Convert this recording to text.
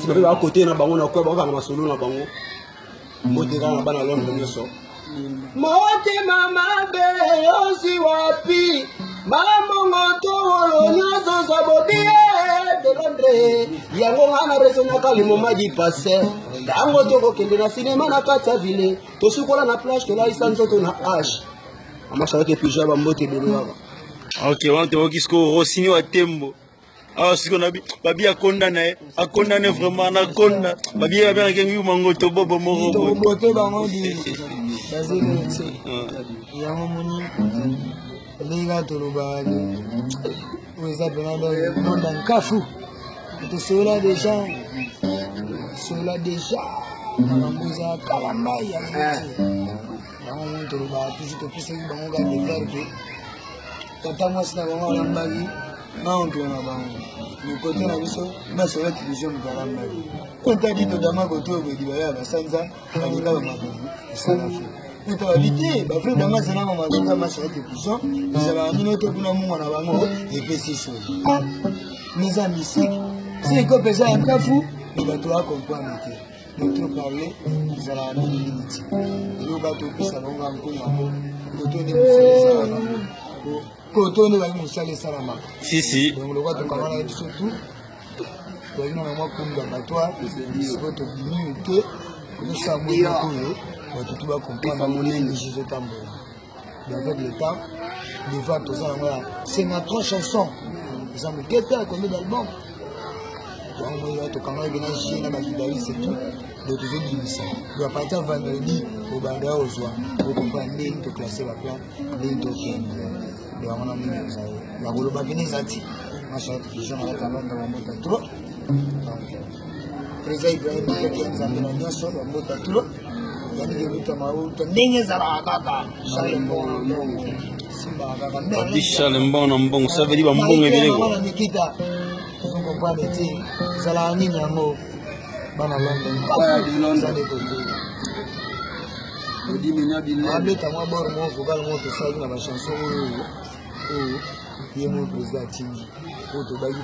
Nsima mpe bakote na bango na kwa bakokanga masolo na bango. Mbote kaka na bana Londres nyonso. Motema mabe ozwi wapi? Bambongo to wolo nyonso zwa bobie de Londres. Yango nga na raisonnaka le moment du passé. Ntango tokokende na sinema na kati ya ville, tosukola na plage, tolalisa nzoto na h. Mama Charlotte Pija bambote ebele kaka. Ok, wana toyoki sikoyo Rossini wa Tembo. Awa sikoyo na babi akonda na ye, akonda ne vraiment anakonda. Babi ye babengaki yango yuma ngoto bobo moko boye. Tobote bango di bazeli te. Yango moni ndenge kaka tolobaka ke oyo eza mpena donc monde ya nkafu tosolola deja solola deja makambo eza kala mai ya te yango moni tolobaka toujours topesaki bango kaka devoir ke tata mwasi na bango alambaki na oncle na bango mikote na biso masolo television moto alambaki otadi todama kote oyo boye libaya ya basanza balinga bamakambo esala fe ete babi te bavrai bango azala mamazuka masolo television ezalaka nino te kuna mungwa na bango epesi solo mais eza misiki si ekope eza ya nkafu me bato bacomprendre te mais trop parler ezalaka mingi mingi ti eloko bato opesa bango kaka nkongo yango koto nde mosala esalamaka koto nde bayi mosala esalamaka si si donc lokola tokangana biso tout tozali na mwa kumbi ya batoire sikoyo tobimi moke tosala mwa eloko oyo bato tu bacomprendre monene ezotambola mais avec le temps devoir toza yango ya 53 chansons eza moke te combien d'album yango moi tokangaki bena jie na baguitariste et tout donc tozobimisa donc à partir vendredi obanda ya ozwa okomprendre ndenge toclasse baplan ndenge tokende donc yango na ndenge ezali ya koloba pene eza ti masha television na kati ya banda bambota trop donc président ibrahim akeke ya nzambe na nyonso bambota trop yaniki eluta mauta ndenge ezalaka kaka charle mbongo na mbongo simbaka kaka Babi Charles mbongo na mbongo, ça veut dire bambongo ebele ko. Na mikita ozo comprendre te ezalaka nini yango bana London eza nde kote abeta mwa bor mwa vocal mwa tosalaki na bachanson oyo oyo ye mo président atindi oyo tobaki.